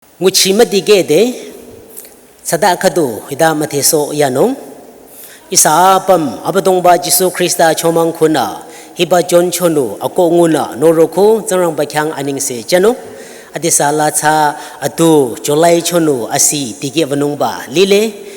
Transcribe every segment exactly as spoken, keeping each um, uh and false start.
Nguchi mati ke de, sada khadu hida mathe so yano. Isa apam abadongba Jisu Krista chomang khuna, hiba John chonu ako nguna noroko zangrang bakyang aning se jano. Adisa la cha atu July chonu asi tike vanungba lile.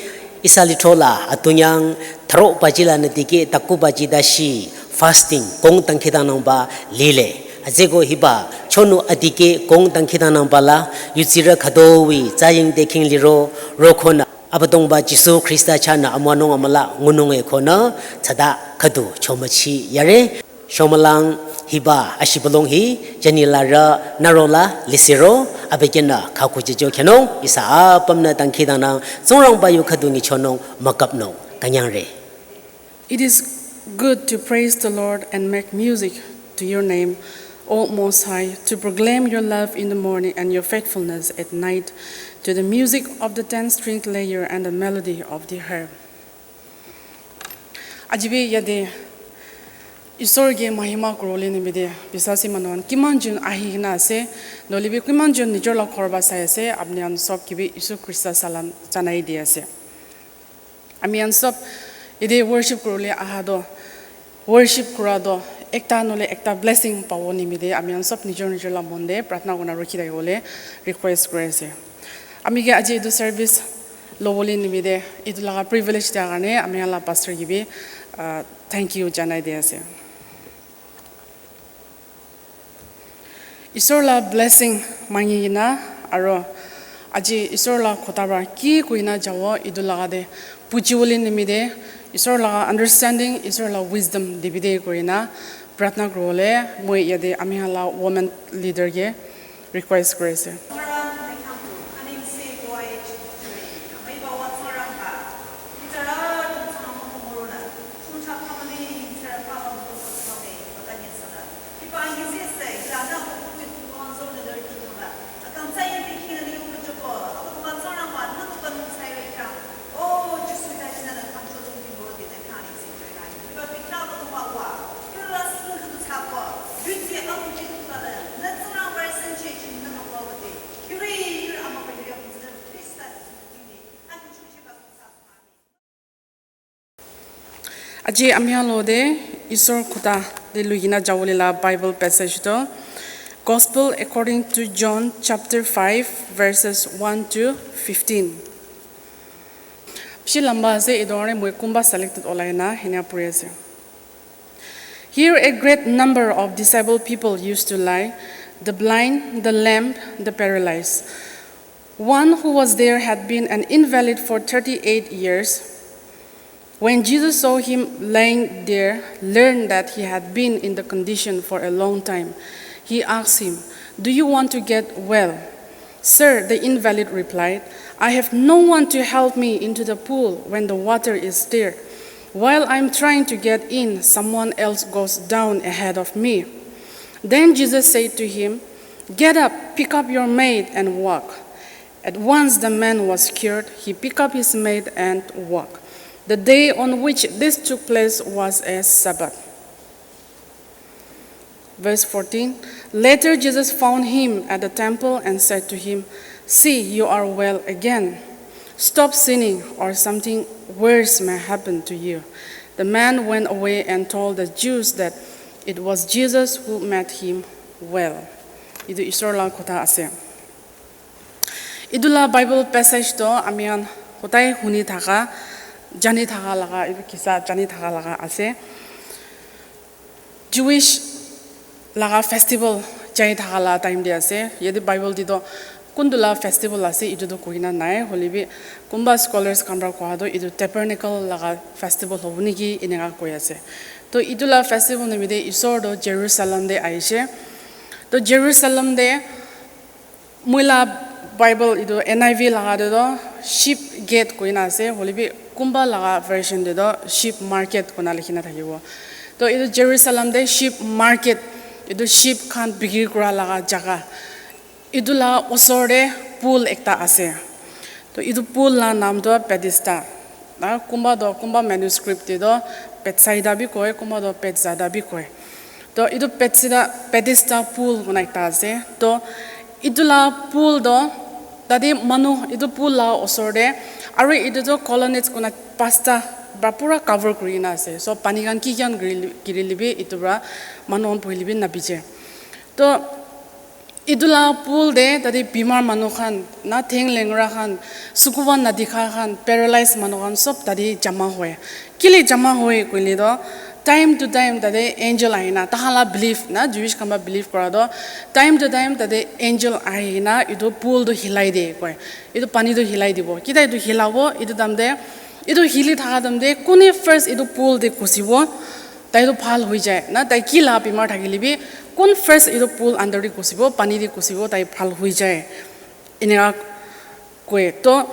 Isa lithrola atunyang tharo baji la nadike taku baji dashi fasting kong tangkhidang nangba lile. Azeko hiba chonu adike kong tangkhidang nangba la yutsira khadowi tsaying deking liro rokona abadongba Jisu Krista chana amwanong amala ngununge kona tsada khadu chomachi yare. Shomalang hiba ashibalong hi jani la ra naro la lisiro abekena khaku jejo khenong isa apamna tangkhidang nang zongrang bayu khadu ngi chonong makapnong kanyang re. It is good to praise the Lord and make music to your name, O Most High, to proclaim your love in the morning and your faithfulness at night, to the music of the ten-stringed lyre and the melody of the harp. Aji bi yate Isor ke mahima kuribole nimite biswasi manu khan kiman jon ahi kena ase, nohoile bi kiman jon nijor la ghor pa sai ase, apni khan sob ke bi Isu Krista salam janai di ase. Ami khan sob yate worship kuribole aha toh, worship kura toh ekta nohoile ekta blessing pabo nimite ami khan sob nijor nijor la mon te pratna kurina rukhi thakibole request kuri ase. Ami ke aji etu service lobole nimite etu laga privilege dia karne ami khan la pastor ke bi, ah, thank you janai di ase. Isor la blessing mangi kena aro aji Isor la khota para ki koi na jabo etu laga te buchibole nimite Isor laga understanding, Isor la wisdom dibide koi na pratna kuribole moi yate ami khan la women leader ke request kuri ase. Aji ami khan lo te Isor khota te lui kena jabo le la Bible passage to Gospel according to John chapter five verses one to fifteen. Bishi lamba ase, etu karne moi kunba selected olai na hena puri ase. Here a great number of disabled people used to lie, the blind, the lame, the paralyzed. One who was there had been an invalid for thirty-eight years. When Jesus saw him lying there, learned that he had been in the condition for a long time, he asked him, "Do you want to get well?" "Sir," the invalid replied, "I have no one to help me into the pool when the water is stir. While I am trying to get in, someone else goes down ahead of me." Then Jesus said to him, "Get up, pick up your mat and walk." At once the man was cured. He picked up his mat and walked. The day on which this took place was a Sabbath. Verse fourteen. Later Jesus found him at the temple and said to him, "See, you are well again. Stop sinning, or something worse may happen to you." The man went away and told the Jews that it was Jesus who made him well. Etu Isor la kotha ase. Etu la Bible passage to ami khan hodai huni thaka, jani thaka laga, etu kisa jani thaka laga ase. Jewish laga festival jai thaka la time te ase. Yate Bible te to kuntu la festival ase, etu to koi kena nai. Hoile bi kunba scholars khan para koa to etu tabernacle laga festival hobo niki eneka koi ase. To etu la festival nimite Isor to Jerusalem te ahishe. To Jerusalem te moi la Bible etu N I V laga te to sheep gate koi na ase, hoile bi kunba laga version te to sheep market koi na likhi na thakibo. To etu Jerusalem te sheep market, etu sheep khan bikri kura laga jaga. Etu la osor te pool ekta ase. To etu pool la naam to Bethesda. Na kunba to, kunba manuscript te to Bethsaida bi koi, kunba to Bethzada bi koi. To etu Bethsaida, Bethesda pool koi na ekta ase. To etu la pool to Tate manu etu pool la osor te, aru etu toh colonnades koina pasta pra pura cover kuri kena ase. So pani khan ki khan giri, girile bi etu pra manu khan buhile bi nabije. To etu la pool te tate bimar manu khan, na theng lengra khan, sukuba nadikha khan, paralyzed manu khan sob tate jama hoi. Kile jama hoi koile toh, time to time tate angel ahina, tahan la belief na, Jewish khan pra believe kura toh, time to time tate angel ahina etu pool toh hilai de koi. Etu pani toh hilai dibo. Kita etu hilabo, etu time te, etu hili thaka time te, kune first etu pool te ghusibo, tai toh bhal hoi jai. Na tai ki la bimar thakile bi, kun first etu pool under te ghusibo, pani te ghusibo, tai bhal hoi jai. Eneka koi. To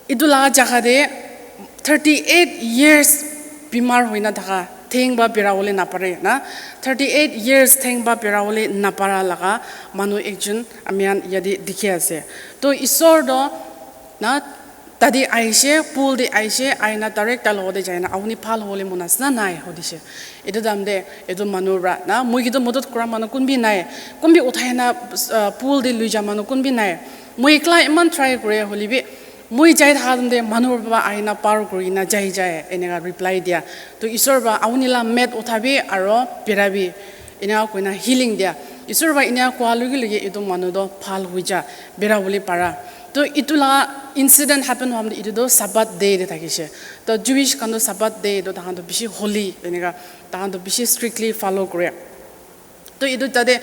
etu laga jaga te thirty eight years bimar hoina thaka, theng ba bera bole napare na, thirty eight years theng ba bera bole napara laga manu ekjon ami khan yate dikhi ase. To Isor toh na tate ahishe, pool te ahishe, ahina direct tai logote jaina, "Apuni bhal hobole mon ase na nai?" hudishe. Etu time te etu manu pra na, "Moi ke toh modot kura manu kun bi nai, kun bi uthai na, ah, pool te lui ja manu kun bi nai. Moi ekla iman try kure, hoile bi moi jai thaka time te manu pra ahina par kuri na jai jai," eneka reply dia. To Isor pra, "Apuni la mat uthabi aro berabi," eneka koina healing dia. Isor pra eneka koa loge loge etu manu toh bhal hoi ja, bera bole para. To etu la incident happen hwa time te etu toh Sabbath day te thakishe. To Jewish khan toh Sabbath day toh tahan toh bishi holy, eneka tahan toh bishi strictly follow kure. To etu tate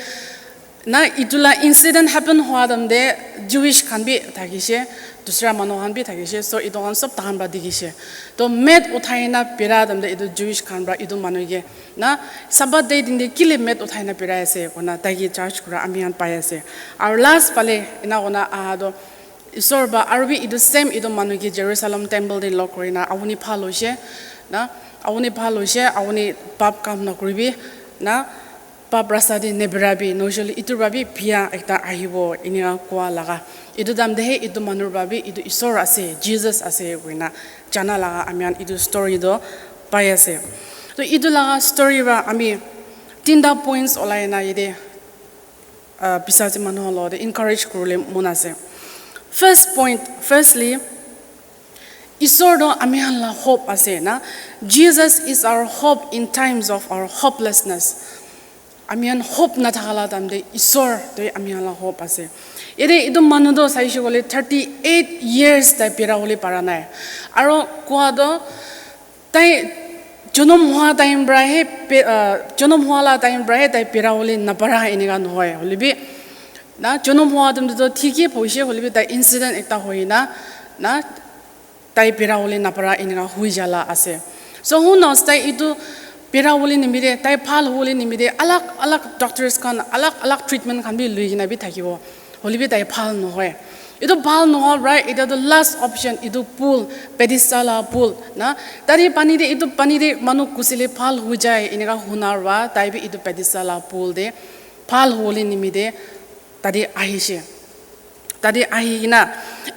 na etu la incident happen hwa time te Jewish khan bi thakishe, dusra manu khan bi thakishe, so etu khan sob tahan pra dikhishe. To mat uthai na bera time te etu Jewish khan pra etu manu ke na Sabbath day din te kile mat uthai na berai ase koina tai ke judge kura ami khan pai ase. Aru last phale ena koina aha toh Isor pra aru bi etu same etu manu ke Jerusalem temple te log kuri na, "Apuni bhal hoishe na, apuni bhal hoishe, apuni pap kam nakuribi na, pap rasta te naberabi, nohoile etu pra bi bia ekta ahibo," eneka koa laga. Etu time te he etu manu pra bi etu Isor ase, Jesus ase koina jana laga ami khan etu story toh pai ase. To etu laga story pra ami tinta points olai na yate, ah, biswasi manu khan logote encourage kuribole mon ase. First point, firstly, Isor toh ami khan la hope ase na. Jesus is our hope in times of our hopelessness. Ami khan hope nathaka la time te Isor toh ami khan la hope ase. Yate etu manu toh saishe koile thirty eight years tai bera bole para nai. Aro koa toh tai jonom hwa time pra he pe-, ah, jonom hwa la time pra he tai bera bole napara eneka nohoi. Hoile bi na jonom hwa time te toh thik he hoishe, hoile bi tai incident ekta hoi na, na tai bera bole napara eneka hoi jala ase. So who knows, tai etu bera bole nimite, tai bhal hobole nimite alag alag doctors khan, alag alag treatment khan bi lui kena bi thakibo. Hoile bi tai bhal nohoi. Etu bhal nohoi pra, eta toh last option, etu pool, Bethesda la pool na. Tate pani te, etu pani te manu ghusile bhal hoi jai, eneka huna pra tai bi etu Bethesda la pool te bhal hobole nimite tate ahishe. Tate ahi kena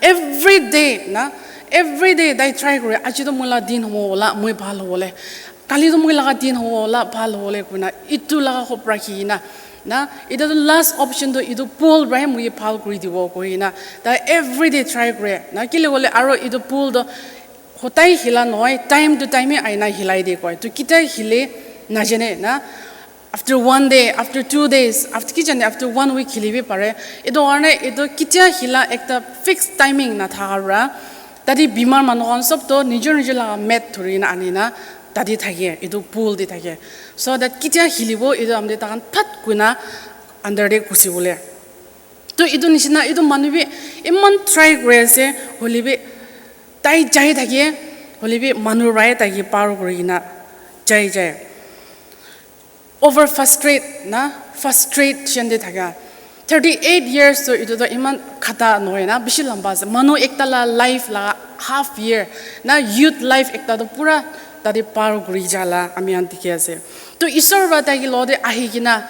every day na, every day tai try kure, "Aji toh moi la din hobo wala, moi bhal hobole. Kali toh moi laga din hobo wala, bhal hobole," koina etu laga hope rakhi kena na, "Eta toh last option toh etu pool pra he moi bhal kuri dibo," koi kena tai every day try kure na. Kile koile aro etu pool toh hodai hila nohoi, time to time he aina hilai de koi. To kitia hile najane na. After one day, after two days, after ki jane, after one week hili bi pare. Etu karne etu kitia hila ekta fixed timing nathaka pra, tate bimar manu khan sob toh nijor nijor laga mat dhuri na ani na tate thake, etu pool te thake. So that kitia hilibo, etu time te tahan phat koina under te ghusi bole. To etu nishina etu manu bi iman try kuri ase, hoile bi tai jai thake, hoile bi manu pra he tai ke par kuri kena jai jai. Over frustrate na, frustration te thaka. Thirty eight years toh etu toh iman khata nohoi na, bishi lamba ase. Manu ekta la life la half year na, youth life ekta toh pura tate par kuri jala ami khan dikhi ase. To Isor pra tai ke logote ahi kena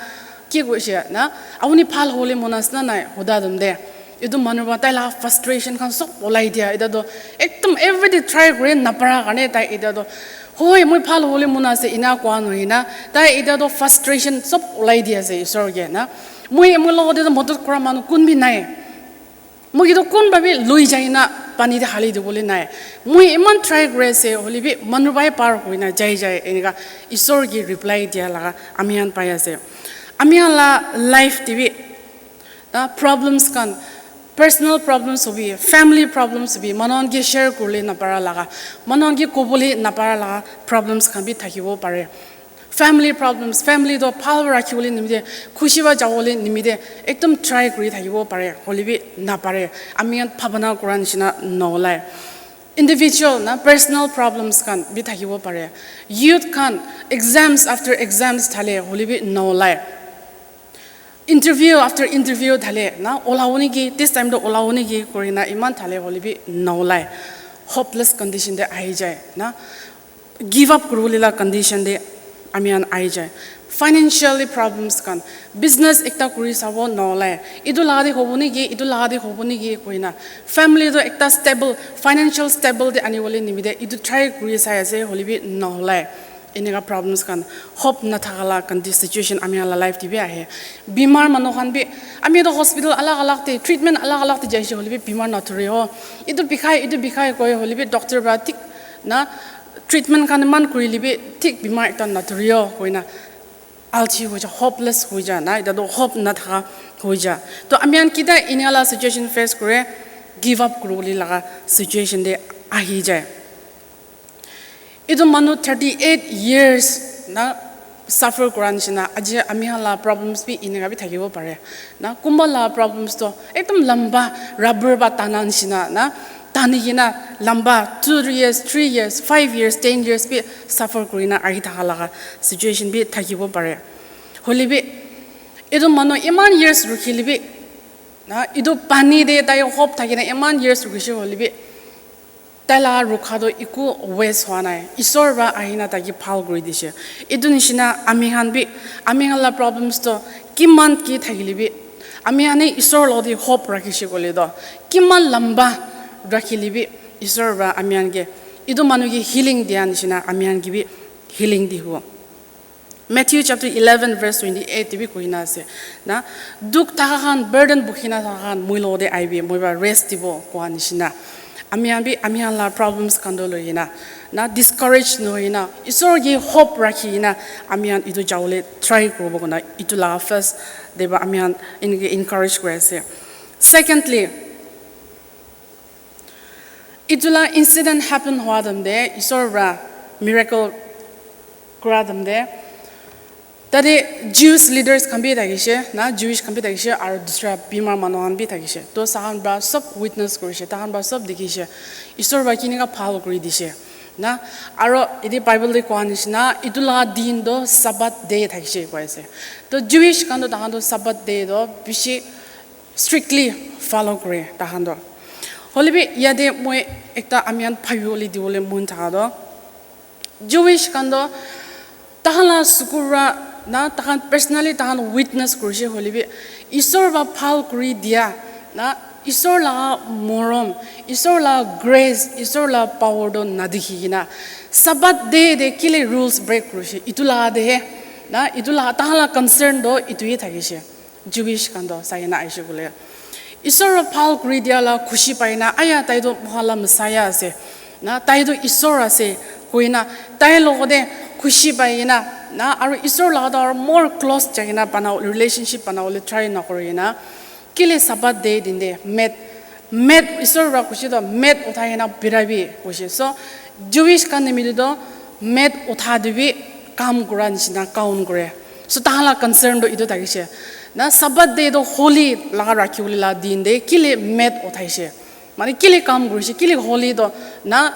ki koishe na, "Apuni bhal hobole mon ase na nai?" huda time te etu manu pra tai la frustration khan sob olai dia. Eta toh ekdom everyday try kure napara karne tai eta toh, "Hoi, moi bhal hobole mon ase," ena koa nohoi na, tai eta toh frustration sob olai di ase Isor ke na, "Moi, moi logote toh modot kura manu kun bi nai." Moi ki toh kunba bi loi jai na pani te hali dibole nai. Moi iman try kuri ase, hoile bi manu pai par hoina jai jai, enika Isor ki reply dia laga ami khan pai ase. Ami khan la life te bi, na, problems khan, personal problems hobi, family problems hobi, manu khan ke share kurle napara laga, manu khan ke kobole napara laga problems khan bi thakibo pare. Family problems, family toh bhal para rakhibole nimite, khushi para jabole nimite ekdom try kuri thakibo pare, hoile bi napare. Ami khan bhabana kura nishina naolai. Individual, na, personal problems khan bi thakibo pare. Youth khan exams after exams thale, hoile bi naolai. Interview after interview thale, na, olabo niki, this time toh olabo niki kurina iman thale, hoile bi naolai. Hopeless condition te ahi jai, na, give up kuribole la condition te ami khan ahi jai. Financially problems khan, business ekta kuri sabo naolai, etu laga te hobo niki, etu laga te hobo niki koina, family toh ekta stable, financial stable te anibole nimite etu try kuri sai ase, hoile bi naolai. Enika problems khan, hope nathaka la condi- situation ami khan la life te bi ahe. Bimar manu khan bi, ami toh hospital alag alag te, treatment alag alag te jaise, hoile bi bimar nathuri ho. Etu bikhai, etu bikhai koi, hoile bi doctor para thik, na, treatment khan iman kurile bi thik bimar ekta nathuri ho koina alchi hoi ja, hopeless hoi ja, na, eta toh hope nathaka hoi ja. To ami khan kita enika la situation face kure, give up kuribole laga situation te ahi jai. Etu manu thirty eight years, na, suffer kura nishina, aji ami khan la problems bi enika bi thakibo pare. Na, kunba la problems toh ekdom lamba rubber ba tana nishina, na, tani kena lamba two years, three years, five years, ten years bi suffer kurina ahi thaka laga situation bi thakibo pare. Hoile bi etu manu iman years rukhile bi, na, etu pani te tai hope thakina iman years rukhishe, hoile bi tai laga rukha toh eku waste hua nai. Isor para ahina tai ke bhal kuri dishe. Etu nishina ami khan bi, ami khan la problems toh kiman ki thakile bi, ami khan e Isor logot te hope rakhishe koile toh, kiman lamba rakhile bi, Isor para ami khan ke etu manu ke healing dia nishina ami khan ke bi healing dibo. Matthew chapter eleven verse twenty eight te bi kohina ase, na, dukh thaka khan, burden bukhina thaka khan moi logot te aibi, moi para rest dibo koa nishina. Ami khan bi ami khan la problems khan toh loikena, na, discourage nohoikena, Isor ke hope rakhikena ami khan etu jabole try kuribo koina etu laga first te para ami khan enke encourage kuri ase. Secondly, etu la incident happen hua time te, Isor para miracle kura time te, tate Jewish leaders khan bi thakishe, na, Jewish khan bi thakishe, aru dusra bimar manu khan bi thakishe. To sakhan para sob witness kurishe, takhan para sob dikhishe, Isor para kinika bhal kuri dishe, na. Aru ete Bible te koa nishina, etu la din toh Sabbath day thakishe koi ase. To Jewish khan toh takhan toh Sabbath day toh bishi strictly follow kure takhan toh. Hoile bi yate moi ekta ami khan bhabi bole dibole mon thaka toh, Jewish khan toh takhan la sukur para, na, takhan personally takhan witness kurishe, hoile bi Isor para bhal kuri dia, na, Isor laga morom, Isor laga grace, Isor laga power toh nadikhi kena Sabbath day te kile rules break kurishe, etu laga te he, na, etu laga takhan la concern toh etu he thakishe. Jewish khan toh sai kena ahishe koile, Isor para bhal kuri dia la khushi pai na, aya, tai toh moikhan la Messiah ase, na, tai toh Isor ase koina tai logot te khushi pai kena, na, aru Isor laga toh aru more close jai kena bana, relationship banabole try nakuri kena, kile Sabbath day din te mat, mat, Isor para khushi toh mat uthai kena birabi koishe. So Jewish khan nimite toh mat utha tu bi kam kura nishina count kure. So takhan la concern toh etu thakishe, na, Sabbath day toh holy laga rakhibole la din te kile mat uthaishe, mane kile kam kurishe, kile holy toh, na,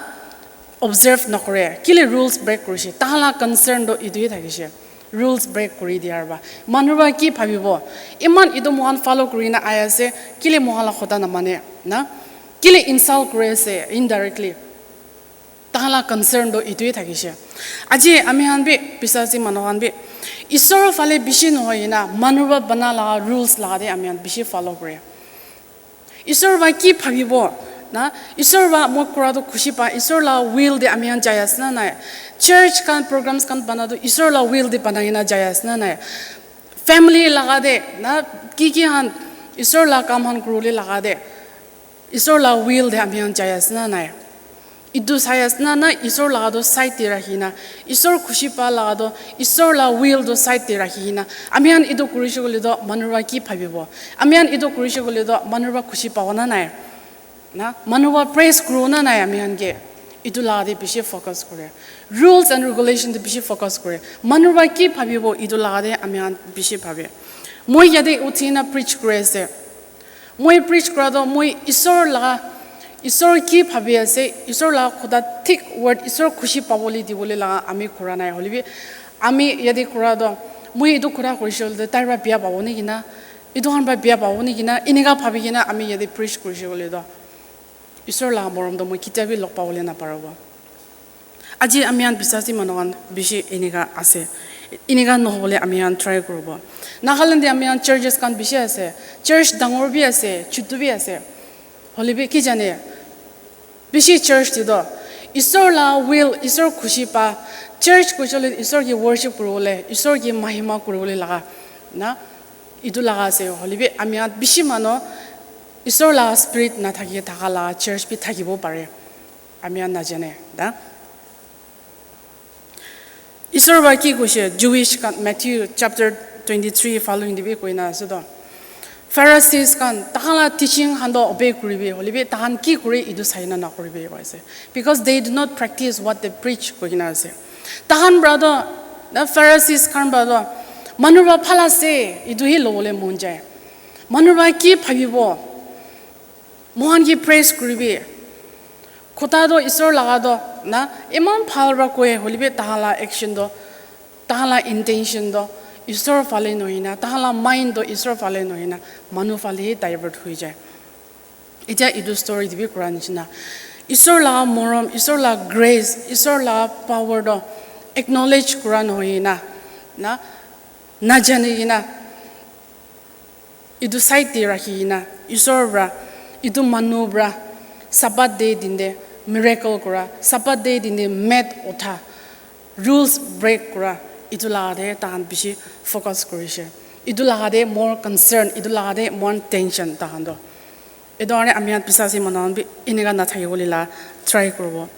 observe nakore, kile rules break kurishe, takhan la concern toh etu he thakishe, rules break kuri diar para manu para ki bhabibo, iman etu moikhan follow kurina ai ase, kile moikhan la khota namane, na, kile insult kuri ase indirectly, takhan la concern toh etu he thakishe. Aji ami khan bi biswasi manu khan bi Isor phale bishi nohoi kena manu para bana laga rules laga te ami khan bishi follow kure. Isor para ki bhabibo, na, Isor para moi kura toh khushi pa, Isor la will te ami khan jai ase na nai? Church khan programs khan bana toh Isor la will te banai kena jai ase na nai? Family laga te, na, ki ki khan Isor la kam khan kuribole laga te Isor la will te ami khan jai ase na nai? Etu sai ase na, na Isor laga toh side te rakhi na, Isor khushi pa laga toh, Isor la will toh side te rakhi na, ami khan etu kurishe koile toh manu para ki bhabibo? Ami khan etu kurishe koile toh manu para khushi pabo na nai? Na, manu para praise kuribo na nai ami khan ke? Etu laga te bishi focus kore. Rules and regulation te bishi focus kore. Manu para ki bhabibo, etu laga te ami khan bishi bhabe. Moi yate uthi na preach kuri ase. Moi preach kura toh moi Isor laga, Isor ki bhabi ase, Isor laga kotha thik word, Isor khushi pabole dibole laga ami kura nai. Hoile bi ami yate kura toh, moi etu kotha kurishe koile toh tai para bia pabo niki na, etu khan para bia pabo niki na, enika bhabi kena ami yate preach kurishe koile toh Isor laga morom toh moi ketia bi log pabole naparibo. Aji ami khan biswasi manu khan bishi enika ase. Enika nohobole ami khan try kuribo. Nagaland te ami khan churches khan bishi ase. Church dangor bi ase, chutu bi ase. Hoile bi ki jane, bishi church te toh Isor la will, Isor khushi pa, church koishe koile Isor ki worship kuribole, Isor ki mahima kuribole laga na, etu laga ase. Hoile bi ami khan bishi manu Isor la spirit nathaki thaka la church bi thakibo pare. Ami khan najane da. Isor ba ki koishe, Jewish khan, Matthew chapter twenty-three following te bi koina ase toh. Pharisees khan, takhan la teaching khan toh obey kuribi, hoile bi takhan ki kure etu sai na nakuribi koise. Because they do not practice what they preach koina ase. Takhan para toh, na Pharisees khan para toh, manu para bhal ase, etu hi lobole mon jai. Manu para ki bhabibo? Mohan ki praise kuribi. Kotha toh Isor laga toh na, iman bhal para koi, hoile bi tahan la action toh, tahan la intention toh Isor phale nohoi na, tahan la mind toh Isor phale nohoi na, manu phale hi divert hoi jai. Etia etu story te bi kura nishina, Isor laga morom, Isor laga grace, Isor laga power toh acknowledge kura nohoi na, na, najani kena, etu side te rakhi kena, Isor para, etu manu para, Sabbath day din te miracle kura, Sabbath day din te mat utha, rules break kura, etu laga te tahan bishi focus kurishe. Etu laga te more concern, etu laga te more tension tahan toh. Etu karne ami khan biswasi manu khan bi enika nathaki bole la try kuribo.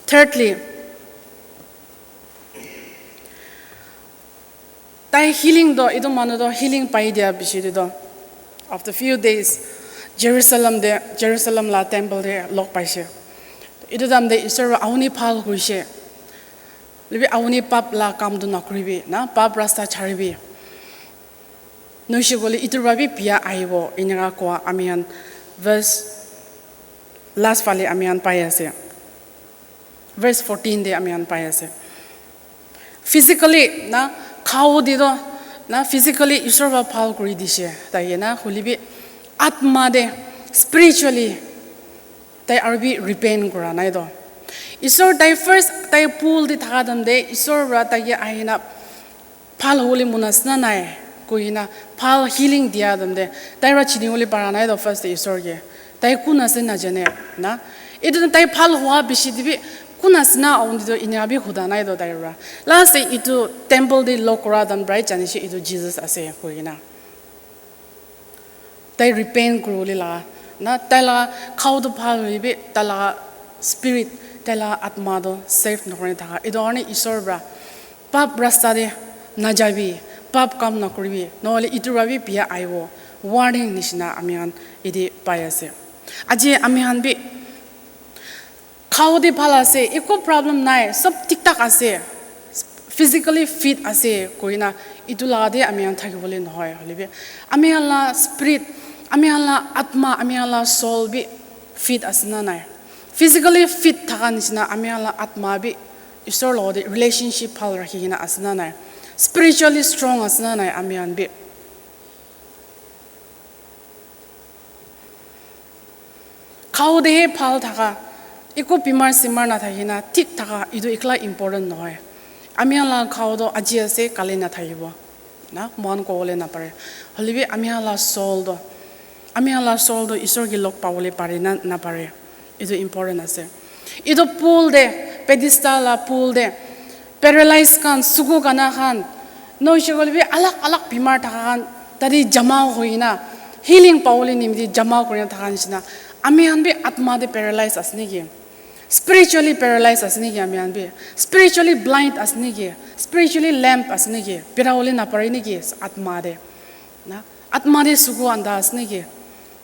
Thirdly, tai healing toh, etu manu toh healing pai dia piche te toh, after few days, Jerusalem te, Jerusalem la temple te log paise. Etu time te Isor para, "Apuni bhal hoise. Hoilebi apuni pap la kam tu nakuribi, na pap rasta charibi. Nohoise koile etu para bi bia ahibo," enika koa ami khan verse last phale ami khan pai ase. Verse fourteen te ami khan pai ase. Physically na khao te toh na physically Isor para bhal kuri dise tai ke na, hoilebi atma te, spiritually tai aru bi repent kura nai toh. Isor tai first tai pool te thaka time te Isor para tai ke ahina bhal hobole mon ase na nai koina bhal healing dia time te tai para chini bole para nai toh first te Isor ke. Tai kun ase najane na. Etu tai bhal hoa bishi te bi kun ase na aundi toh enia bi huda nai toh tai para. Last te etu temple te log kura time para jani se etu Jesus ase koina. Tai repent kuribole laga na, tai laga khao tu bhal hoilebi tai laga spirit, tai laga atma tu safe nokori thaka. Etu karne Isor para pap rasta te najabi, pap kam nakuribi, nohole etu para bi bia ahibo, warning nishina ami khan yate pai ase. Aji ami khan bi khao te bhal ase, eko problem nai, sob thik thak ase, physically fit ase koina etu laga te ami khan thakibole nohoi, hoilebi ami khan la spirit, ami khan la atma, ami khan la soul bi fit ase na nai? Physically fit thaka nishina ami khan la atma bi Isor logote relationship bhal rakhi kena ase na nai? Spiritually strong ase na nai ami khan bi? Khao te he bhal thaka, eko bimar simar nathaki na thik thaka, etu ekla important nohoi. Ami khan la khao toh aji ase, kali nathakibo. Na, mohan kobole napare. Hoilebi ami khan la soul toh, ami khan la soul toh Isor ke log pabole pare na napare, etu important ase. Etu pool te, Bethesda la pool te, paralyzed khan, suku kana khan, nohoise koile bi alag alag bimar thaka khan tate jama hoina healing pabole nimite jama kurina thaka nishina Ami khan bi atma te paralyze ase niki? Spiritually paralyze ase niki ami khan bi? Spiritually blind ase niki? Spiritually lamb ase niki? Bira wole napare niki atma te? Na, atma te suku anda ase niki?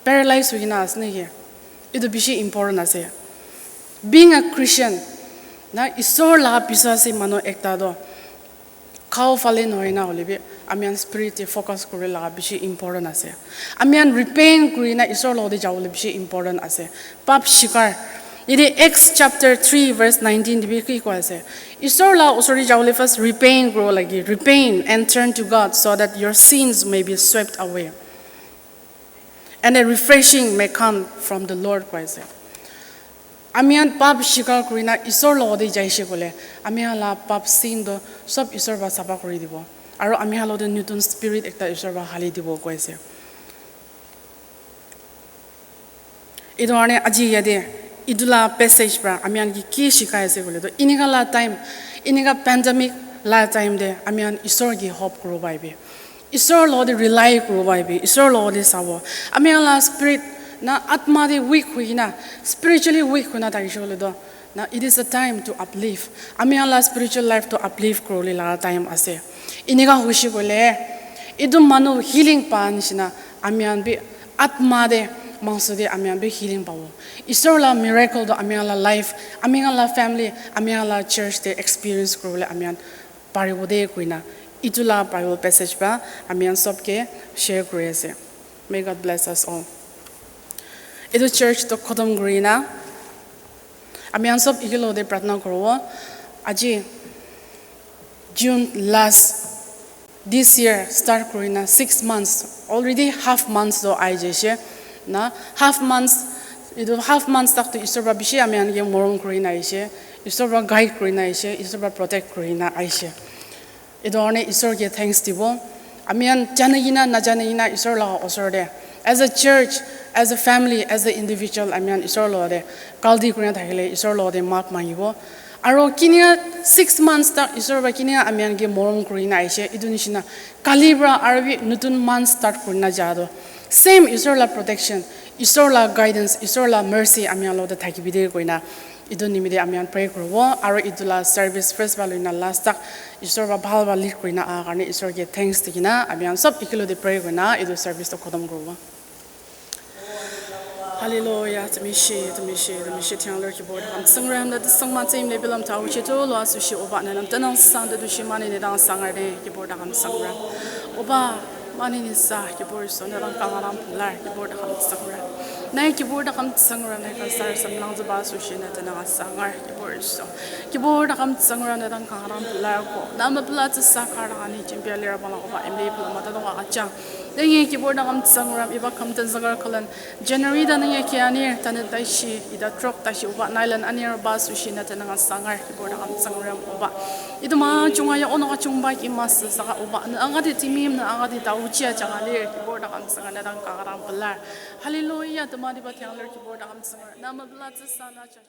Paralyze hoikena ase niki? Itu bishi important ase. Being a Christian, na, Isor la biswasi manu ekta do. Khao phale nohoi na hoile bi, ami khan spirit te focus kuri laga bishi important ase. Ami khan repent kuri na Isor logte jabole bishi important ase. Pap shikar. Yate Acts chapter three verse nineteen te bi ki koi ase? Isor la usor te jabole first repent kuri lagi. Repent and turn to God so that your sins may be swept away. And a refreshing may come from the Lord, koi ase. Ami khan pap shikar kuri na Isor logte jaise koile, ami khan la pap sin do sob Isor ba sapa kuri dibo. Aro ami khan logte nutun spirit ekta Isor ba hali dibo, koi ase. Itu karne aji yate itu la passage pra ami khan ki ki shikai ase koile to, inika la time, inika pandemic la time te ami khan Isor ki hope kuro paibi. Isor logte rely kuro paibi. Isor logte sabo. Ami khan la spirit na atma te weak hoikena, spiritually weak hoina thakishe koile to, na, it is a time to uplift. Ami khan la spiritual life to uplift kuribole laga time ase. Inika hoishe koile, itu manu healing pa nishina, ami khan bi atma te, mangso te ami khan bi healing pabo. Isor la miracle to ami khan la life, ami khan la family, ami khan la church te experience kuribole ami khan paribo de koina, itu la Bible passage pra ami khan sob ke share kuri ase. May God bless us all. Itu church to khotom kuri na, ami khan sob ekelogte pratna kuribo. Aji June last, this year start kuri na six months, already half months to ai jaise na. Half months, itu half months tak to Isor pra bishi ami khan ke morom kuri na aise, Isor pra guide kuri na aise, Isor pra protect kuri na aise. Itu karne Isor ke thanks dibo. Ami khan jani kena najani kena Isor laga osor te, as a church, as a family, as a individual, ami khan Isor logte galti kurina thakile Isor logte maaf mangibo. Aro kinika six months tak Isor pra kinika ami khan ke morom kurina aise, itu nishina kali pra aro bi nutun month start kurina ja to, same Isor la protection, Isor la guidance, Isor la mercy ami khan logte thakibi de koina, itu nimite ami khan pray kuribo. Aro itu la service first pra loina last tak Isor pra bhal pra lead kurina aha karne Isor ke thanks dikena ami khan sob ekelogte pray kurina itu service to khotom kuribo. Hallelujah, tumi she, tumi she, tumi she, thiang lor kibor da kam sangram da sang ma tsim le bilam ta uchi to lo asu shi oba na nam tanang sang da du shi mani ne dang sangar de kibor da kam sangram. Oba mani ni sa kibor so na dang kangaram pular kibor da kam sangram. Nai kibor da kam sangram nai kan sar sam lang zu ba su shi na tanang sangar kibor so. Kibor da kam sangram na dang kangaram pular ko. Nama pula tsa sa kar ani chimpia lera bala oba emle pula mata dong achang. Dengi kibor da kam sangram iba kam tan zagar kalan. January da nang ya kiani tane taishi ida trok taishi uba nailan ani ba sushi na tane nga sangar kibor da kam sangram uba. Itu ma chunga ya ono ka chungba ki mas saka uba na anga de timim na anga de tau chia changa le kibor da kam sangar na dang ka ram pelar. Hallelujah, tama di ba tiang ler kibor da kam sangar. Nama bla tsa sana cha.